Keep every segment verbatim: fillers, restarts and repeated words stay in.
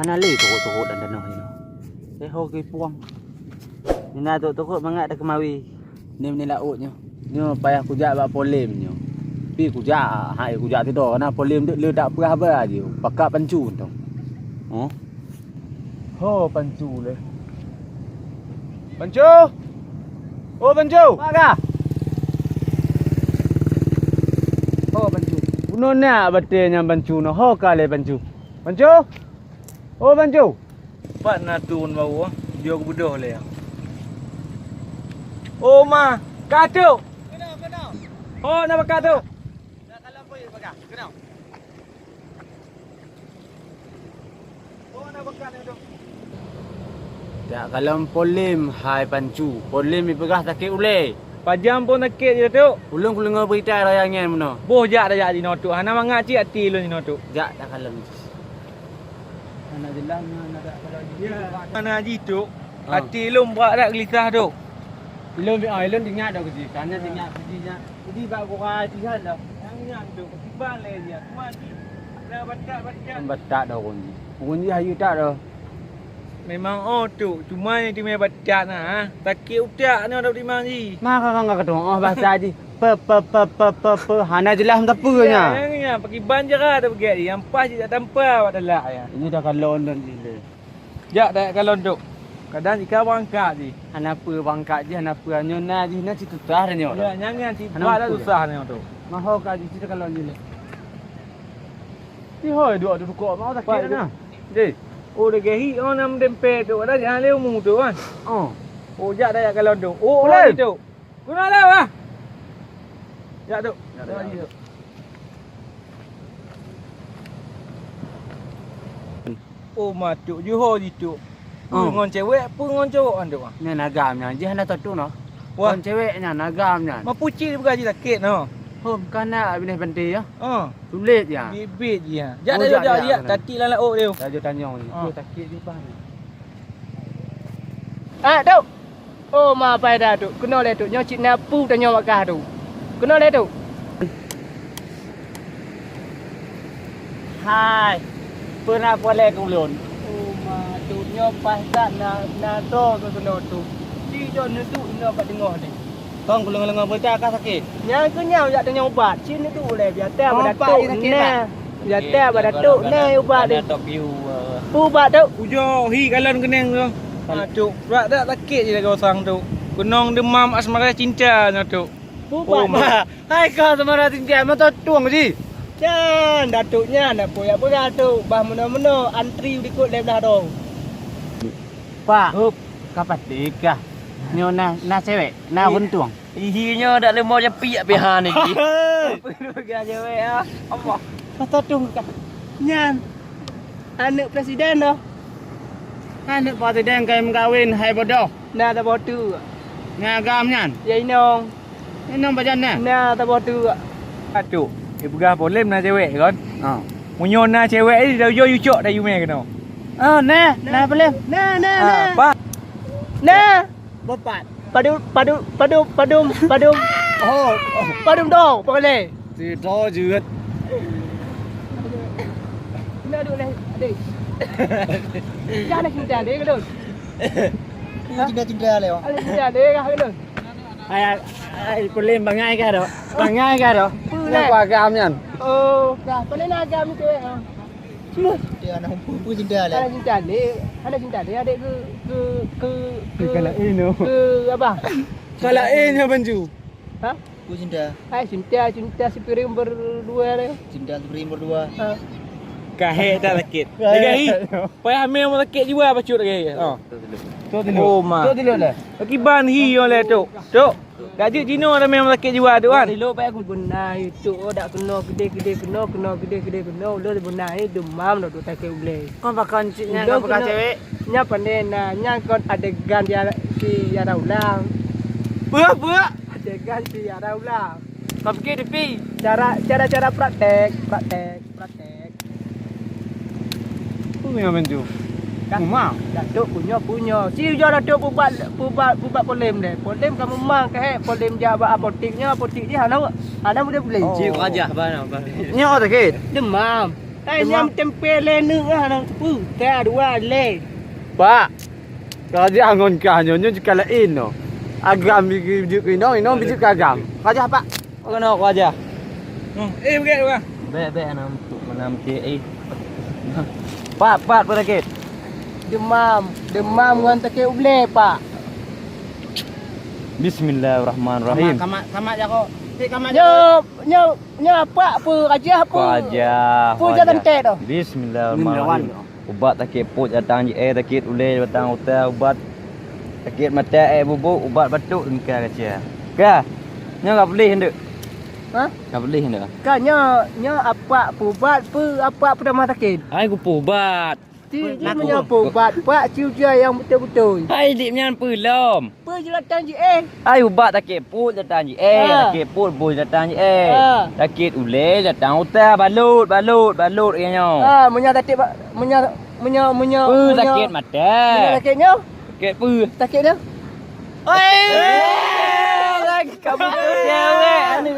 Hana lé turot-turot lam tanoh nyoe. Teuho geupuang. Nina turot-turot mangat takeumawi. Nyoe, nyoe laôt nyoe. Nyoe payah kujak bak polem nyoe. Pi kujak, hai kujak tido. Karena polem dek le tak peugah haba jih. Pakak pancu tu. Oh. Ho pancu le. Pancu! Oh pancu! Paga! Ho pancu. Bunoe nak batée nyang pancu nyoe. Ho ka le pancu. Pancu! Oh, Banjo. Pat na tun bau, ah. Jok beudôh lé. Oh, ma, ka tu. Oh, na baka tu. Tak kalon polem, hai Pancu. Polem ipeugah sakét ulée. Pajan pun sakét jih, Datuk. Ulôn kudeungoe beurita raya nyan meunoe. Boh jak tajak jinoe, Tuk. Hana mangat cit até lôn jinoe, Tuk. Jak takalon. Hana jeulaih nyan, hana jeulaih. Ya. Hana jih, Tuk. Ha. Até lôn brat that geulisah, Tuk. Ilôn, ah, ilôn ingat dah keuji. Karena ingat keuji nyan. Jadi bak gura sihan dah. Nyang nyan, Tuk. Kiban lé dia. Cuma jih. Ada batak-batak. Batak dah ureueng jih. Ureueng jih hayeue tak dah. Memang oh, Tuk. Cuma nyang teumé batak na, ha. Sakét utak nyoe dah timang jih. Maka kang ka keudong oh bahasa jih. Pe, pe, pe, pe, pe, pe. Hana jeulaih meuteupeu nya. Ya, nyang nya, pakiban jih ka dah peugét jih. Nyang pas jih tak tampa bak dalak ya. Ini dah kalon dan jih lé. Jak dak kalon, Tok. Kadang jika beurangkat jih. Hana peue beurangkat jih, hana peue. Nyoe na jih na cit susah nyoe. Ya, nyang nyan cit bak dah susah nyoe, Tok. Maho ka jih cit kalon jih lé. Ih, hoi, dua tu kok mau sakét na. Deh. Oh, dah gahi oh nam dempet tu. Ada jangan lé umu tu kan. Oh. Oh, jak dak kalon tu. Oh, oh, tu. Guna dah, wah. Jak tu. Jak tu. Oh, ma tu. Juho ji tu. Oh. Peue ngon cewek, peue ngon cowok kan tu, wah. Nyan agam nyan. Jih hana tatu noh. Wah. Ngon cewek nyan agam nyan. Ma puci bukan ji sakét noh. Hom kana binéh banti ya. Oh. Sulit ya. Bibit ji ya. Jak dah jak, jak. Tati lam laôt dia. Raja tanyong ni. Oh. Sakét di pah ni. Ah, tu. Oh, ma pai dah tu. Keunoe lé tu. Nyoe cit na pu tanyong bak kah tu. Keunoe lé tu. Hai. Peue na polé keu ulôn? Oh, ma tu. Nyoe paih that na, na droe keu keunoe tu. Ci jok neuduek inoe bak teungoh lé. Kong keuleungoe-leungoe beurita ka sakét. Nyang keu nyang jak tanyong ubat, ci neuduek ulée biata bak datuk na. Biata bak datuk na ubat ni. Ubat tu. Ujoe hi kalon keuneng tu. Ha tu, brat dak sakét ji lagèe usang tu. Keunong deumam asmara cinta nyoe tu. Ubat tu. Hai ka asmara cinta mata tueng ji. Nyan datuk nyan nak peugah tu bah meunoe-meunoe antri dikot lé blah dong. Pak, hup, ka patéh kah? Nyoe na, na cewek, na beuntueng. Ihi nyoe dak leumo japiek piha ni. Peue gaya weh ah. Allah. Masa tu ka. Nyan. Aneuk presiden doh. Aneuk presiden kai meukawen hai bodoh. Na saboh tu. Nyan agam nyan. Ya inong. Inong pajan na. Na saboh tu. Atuk, ipeugah polem na cewek kon? Ha. Meunyoe na cewek ni dah ujoe yucok dah yumé keunoe. Oh, na, na polem. Na, na, na. Apa? Na. Bopat. Padum, padum, padum, padum, padum. Oh. Padum dong, peugalé. Tido jeuet. Kena duk leh, adek. Jangan cinta dia ke dong. Cinta-cinta leh. Ada cinta dia kah ke dong. Hai, hai, polem bangai kah dok? Bangai kah dok? Peue leh? Kenapa agam nyan? Oh, dah, peue leh na agam tu eh? Peue cinta lé? Hana cinta lé. Hana cinta lé adek ke, ke, ke, ke, ke abah. Kalau eh nyoe banju. Ha? Peue cinta? Hai cinta, cinta sipiring berdua lé. Cinta sipiring berdua. Ha. Kahek tak sakit. Kahek. Lagi hi. Payah hamil mau sakit jiwa bacut lagi. Ha. Tu dulu. Oh, ma. Tu dulu lah. Akiban hi oleh tu. Tu. Dak jeuet jinoe ramé sakét jiwa tu kan. Ilok payah ku beunai tu, oh, dak keunoe keudeh-keudeh keunoe, keunoe keudeh-keudeh keunoe, ulôn beunai deumam lom tu sakét ulée. Kon pakon cit nyan ka peugah cewek. Nyan pandai na, nyan kon adegan si Yara Ulam. Peue, peue? Adegan si Yara Ulam. Kau pikir dipi? Cara, cara, cara praktek, praktek. Praktek. Peue nyang meuju? Dah. Uma. Datuk punyo, punyo. Si ujoe Datuk pubat, pubat, pubat polem deh. Polem ka meumang keuhek, polem jak bak apotek nyoe, apotek jih hana, hana boleh beli. Oh. Cik wajah bana, bana. Nyoe sakét. Demam. Ai nyam tempe lé neuk ah, nang teupeu. Ka dua lé. Pak, raja ngon kah nyoe, nyoe jika laén nyoe. Agam bijek keu inong, inong bijek keu agam. Raja, Pak. Keunoe, Raja. Hmm, eh, bukét, Pak. Bèk, bèk, aneuk, aneuk cit, eh. Pat, pat, peue sakét? Demam. Demam ngon sakét ulèe, Pak. Bismillahirrahmanirrahim. Kamat, kamat, kamat jako. Cit, kamat jako. Nyoe, nyoe, nyoe apak peue, Raja peue? Raja, Peue Raja. Jangan tek tu. Bismillahirrahmanirrahim. Ubat sakét pruet datang jiéh, sakét ulèe datang uta, ubat sakét mata éh bubuk, ubat batuk meuka Raja. Ka. Nyoe ka peuleh ndeuk. Hah? Ka peuleh ndeuk. Ka nyoe, nyoe apak peuubat peue, apak peutamah sakét. Ai, kupeuubat. Ci, ci meunyoe peuubat, Pak, ci uja nyang beutôi-beutôi. Hai, dik nyan peue lom? Peue jeulatang jiéh? Ai, ubat sakét pruet jeulatang jiéh, Ah. sakét pruet boh jeulatang jiéh. Ah. Sakét ulèe jeulatang uta, balot, balot, balot lagèe nyoe. Ah, meunyoe sakét ba-, meunyoe, meunyoe, meunyoe, Peue meunyoe, sakét mata? Meunyoe sakét nyoe? Sakét peue? Sakét nyoe? Oi! Eh, lagi kamu tu cewek, anu.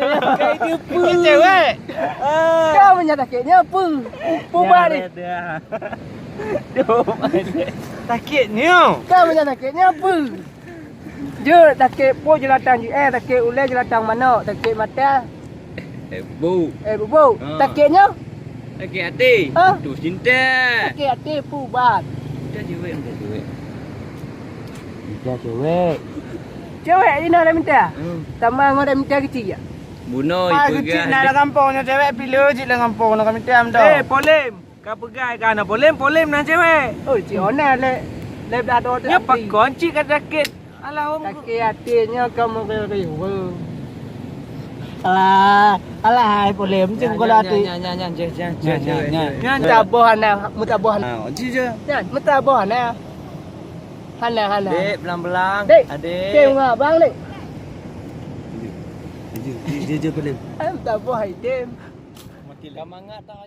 Kamu cewek. Ah. Kau meunyoe sakét nyoe peue? Peuubat ni. Sakét nyoe. Kau meunyoe sakét nyoe peue? Jeuet sakét pruet jeulatang jiéh, sakét ulèe jeulatang manok, sakét mata. Eh, bubuk. Eh, bubuk. Ha. Sakét nyoe? Sakét até. Ha? Putus cinta. Sakét até peuubat. Cinta cewek, cinta cewek. Cinta cewek. Cewek di na dah minta? Hmm. Sama ngon dah minta kecil ya? Bunoe. Pak, ipeugah kecil na deh. Lam gampông nyoe cewek pila cit lam gampông nyoe ka minta mantong. Eh, polem. Ka peugah ka na polem, polem na cewek. Oh, cik Ona lé, lé dah ada. Nyoe pakon cik ka sakét. Alah, om. Sakét até nyoe ka meuriwe. Alah, alah, hai polem, cik kula até. Nyan, nyan, nyan, nyan, nyan, nyan, nyan, nyan. Nyan taboh ana, meutabôh ana. Ah, cik je. Nyan, meutabôh ana. Hana, hana. Dek, belang-belang. Dek, adek. Tem ngabang, Dek. Je, je, je, je, polem. Ai, meutabôh hai tem. Mati lah mangat dah.